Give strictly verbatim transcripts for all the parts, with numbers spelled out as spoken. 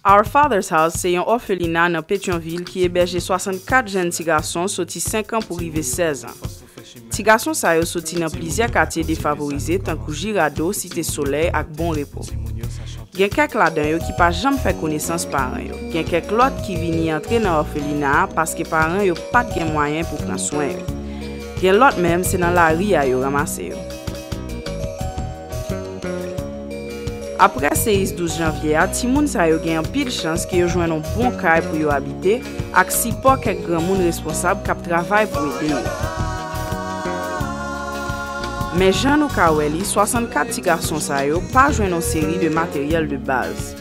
Our Father's House se yon òfelina nan Petyonvil ki ebèje swasannkat jèn ti gason soti senk an pou rive sèz an. Ti gason sa yo soti nan plizyè katye defavorize tankou Jirado, Site Solèy ak Bon Repo. Gen kèk ladan yo ki pa janm fè konesans paran yo. Gen kèk lòt ki vini antre nan òfelina a paske paran yo pa t gen mwayen pou pran swen yo. Gen lòt menm se nan lari a yo ranmase yo. Apre seyis douz janvye a, timoun sa yo gen anpil chans ke yo jwenn yon bon kay pou yo abite ak sipò kèk granmoun responsab k ap travay pou ede yo. Men jan nou ka wè li, swasannkat ti gason sa yo pa jwenn yon seri de materyèl de baz.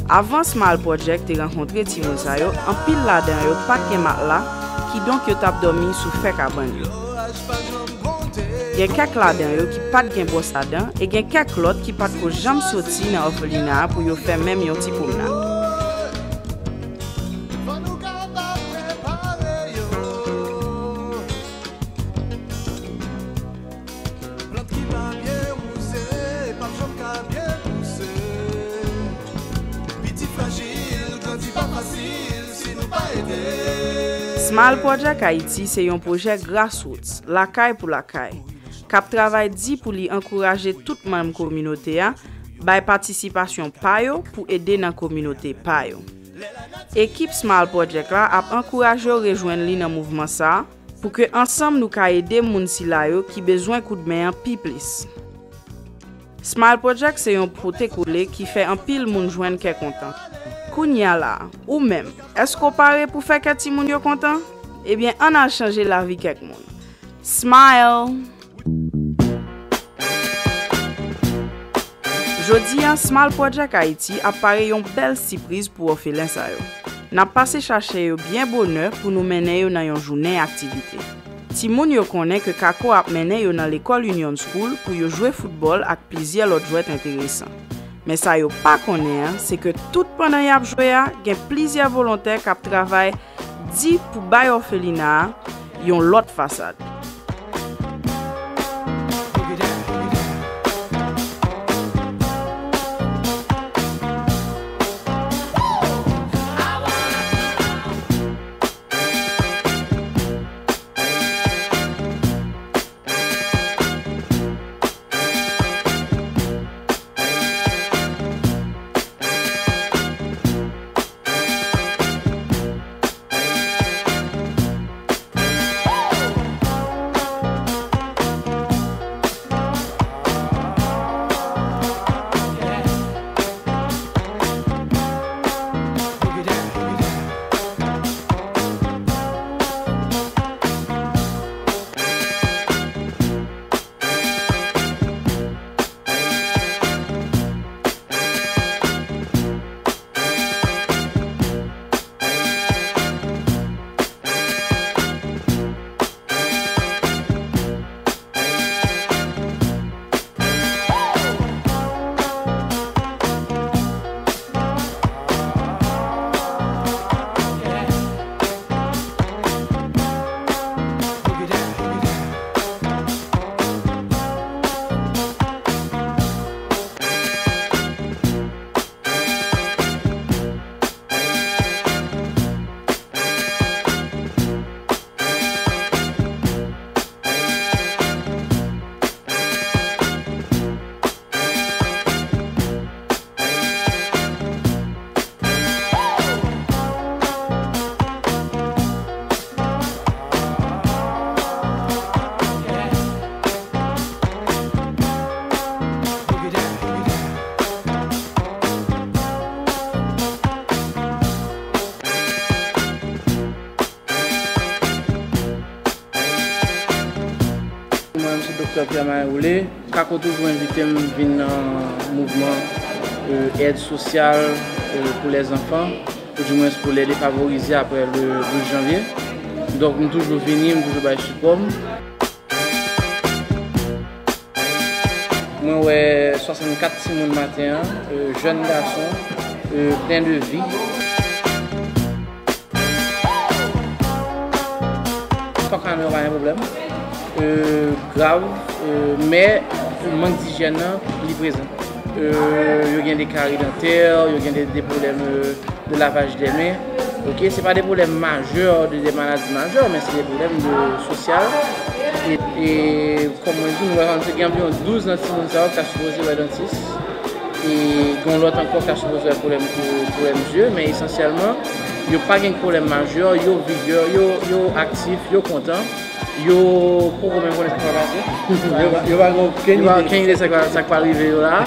Avan Smile Project te rankontre timoun sa yo, anpil ladan yo pa t gen matla, kidonk yo t ap dòmi sou fè kabann yo. Gen kèk ladan yo ki pa t gen bwòs a dan, e gen kèk lòt ki pa t ko janm soti nan òfelina a pou yo fè menm yon ti pwomnad. Plant ki pa byen wouze p ap janm ka byen pouse. Piti frajil, grandi pa fasil si nou pa ede. Smile Project Haiti se yon pwojè grassroots, lakay pou lakay, k ap travay di pou li ankouraje tout manm kominote a bay patisipasyon pa yo pou ede nan kominote pa yo. Ekip Smile Project la ap ankouraje w rejwenn li nan mouvman sa a, pou ke ansanm nou ka ede moun sila yo ki bezwen koudmen an pi plis. Smile Project se yon pote kole ki fè anpil moun jwenn kè kontan. Kounye a la, ou menm, èske w pare pou fè kè timoun yo kontan? Ebyen, ann al chanje lavi kèk moun. Smile! Jodi a, Smile Project Haiti ap pare yon bèl sipriz pou òfelen sa yo. N ap pase chache yo byen bonè pou nou mennen yo nan yon jounen aktivite. Timoun yo konnen ke Kako ap mennen yo nan lekòl Union School pou yo jwe foutbòl ak plizyè lòt jwèt enteresan. Men sa yo pa konnen an, se ke tout pandan y ap jwe a, gen plizyè volontè k ap travay di pou bay òfelina a yon lòt fasad. Pierre Marie Roulé, Kako toujou envite m vin nan mouvman, euh, èd sosyal, euh, pou lèzanfan, oudimwens pou lè defavorize apre le douz janvye. Donk, m toujou vini, m toujou bay sipò m. Mwen wè swasannkat timoun maten an, euh, jèn gason, euh, plen de vi. Tòka nou pa gen pwoblèm, euh, grav, euh, men mank dijyèn nan, li prezan. Euh, yo gen de kari dantè, yo gen de, de pwoblèm, euh, de lavaj de men. Ok, se pa de pwoblèm majè, de, de maladi majè, men se de pwoblèm de sosyal. E, e kòm mwen di, nou wè, gen anviwon douz nan timoun sa yo ki ta sipoze wè dantis. E gen lòt ankò ki ta sipoze wè pwoblèm pou, pwoblèm zye, men esansyèlman, yo pa gen pwoblèm majè, yo vigè, yo, yo aktif, yo kontan. Yo poko menm konnen sa k pral pase. Yo pa, yo pa gen okenn ide. Yo pa gen okenn ide sa k pral, sa k pral rive yo la.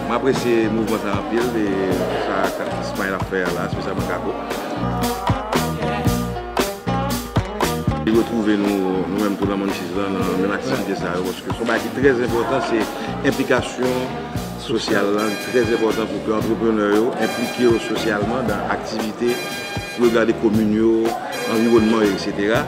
Mwen apresye mouvman sa anpil, e sa Smile ap fè a la, espesyalman Kako. E retwouve nou, nou menm tou nan Munchies lan, nan menm aktivite sa yo, paske se yon bagay ki trè enpòtan, se enplikasyon sosyal la, li trè enpòtan pou ke antreprenè yo enplike yo sosyalman nan aktivite pou yo gade komin yo, anviwònman yo, etsetera.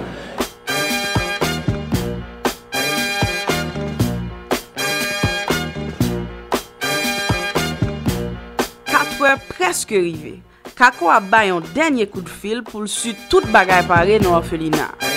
Katrè prèske rive. Kako ap bay yon dènye kout fil pou l si tout bagay pare nan òfelina a.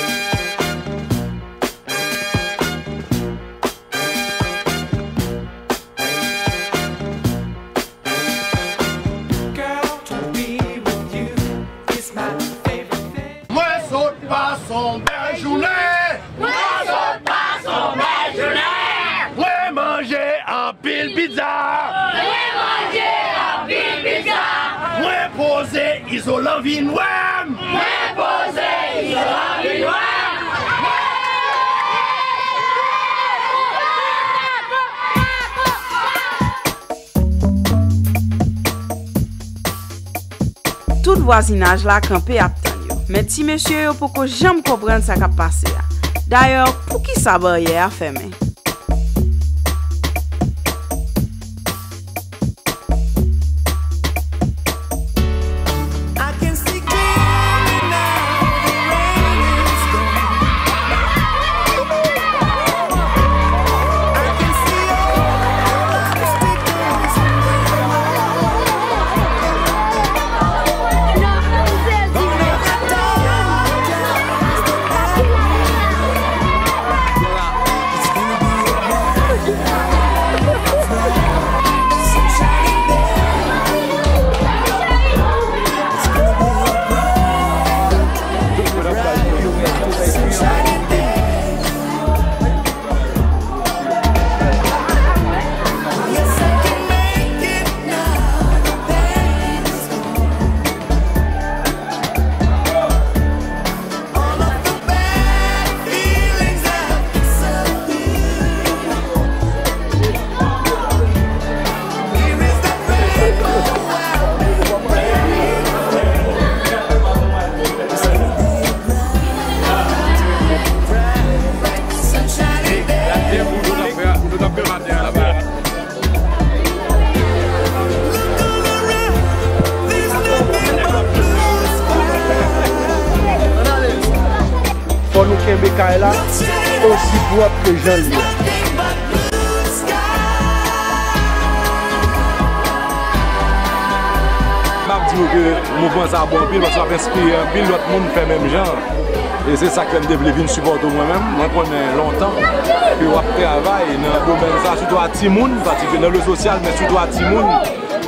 Mwen sot pase yon bèl jounen. Mwen sot pase yon bèl jounen. Mwen manje anpil pizza. Mwen manje anpil pizza. Mwen poze izolan vin wè m. Mwen poze izolan vin wè m. Tout vwazinaj la kanpe ap tann yo, men ti mesye yo poko janm konprann sa k ap pase a. Dayè, poukisa baryè a fèmen? Fò nou kenbe kay la osi pwòp ke jan l ye a. M ap di nou ke mouvman sa bon anpil, paske l ap enspire anpil lòt moun fè menm jan. E se sa k fè m te vle vin sipòte w mwen menm. Mwen konnen lontan ke w ap travay nan domèn sa, sitou a timoun, patikilye nan le sosyal, men sitou a timoun.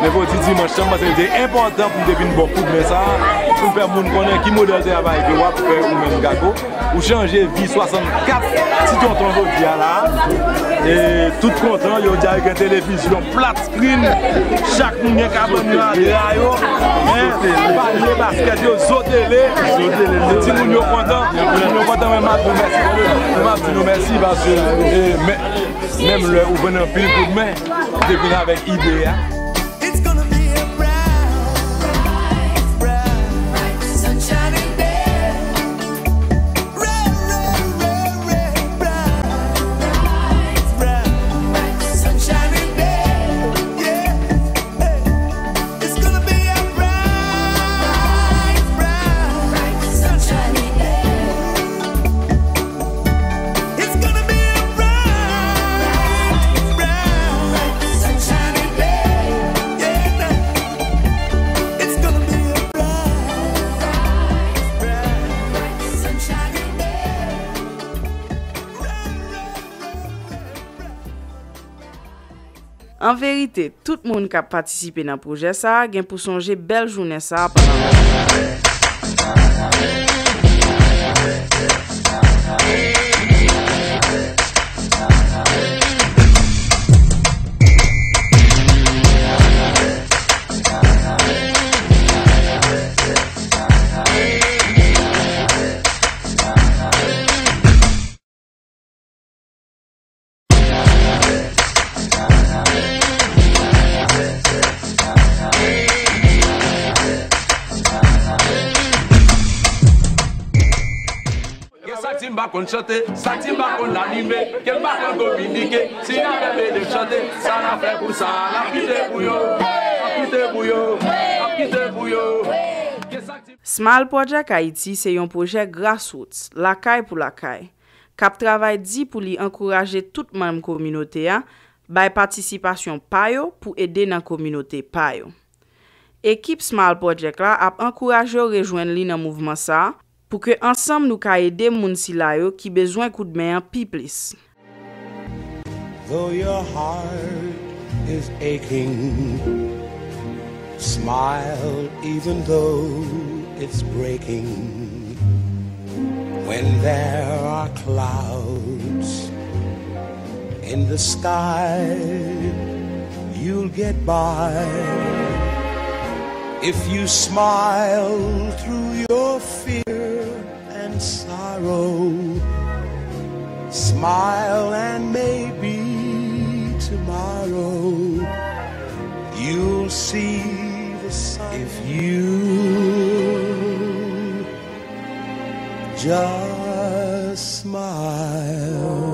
Mèkredi, dimanch lan, m panse li te enpòtan pou m te vin ba w koudmen sa a, pou m fè moun konnen ki modèl travay ke w ap fè ou menm, Gago. Ou chanje vi swasannkat ti tonton jodi a la a. E tout kontan, yo di a yo gen televizyon, plat screen, chak moun gen kabann yo, adra yo, en, palye baskèt yo, zo tele. Timoun yo kontan, timoun yo kontan, men m ap di nou mèsi, men m ap di nou mèsi paske, e, men, menm lè ou jwenn anpil koudmen, ou te vin avèk ide a. It's gonna be a bright, bright, sunshiny day. Bright, bright, bright, bright, bright, bright, bright, sunshiny day. Yeah. Hey. It's gonna be a bright, bright, bright, sunshiny day. It's gonna be a bright, bright, sunshiny day. Yeah, it's gonna be a bright, bright, sunshiny day. An verite, tout moun k ap patisipe nan pwojè sa a gen pou sonje bèl jounen sa a pandan lontan. Gen sa k di m pa konn chante, sa k di m pa konn anime, ke m pa konn kominike. Si y ap ede m chante, sa n ap fè pou sa, n ap kite pou yo, n ap kite pou yo, n ap kite pou yo. Gen sa k di Smile Project Haiti se yon pwojè grassroots, lakay pou lakay, k ap travay di pou li ankouraje tout manm kominote a bay patisipasyon pa yo pou ede nan kominote pa yo. Ekip Smile Project la ap ankouraje w rejwenn li nan mouvman sa a, pou ke ansanm nou ka ede moun sila yo ki bezwen koudmen an pi plis. Though your heart is aching, smile even though it's breaking. When there are clouds in the sky, you'll get by. If you smile through your fear and sorrow, smile and maybe tomorrow you'll see the sun. If you just smile.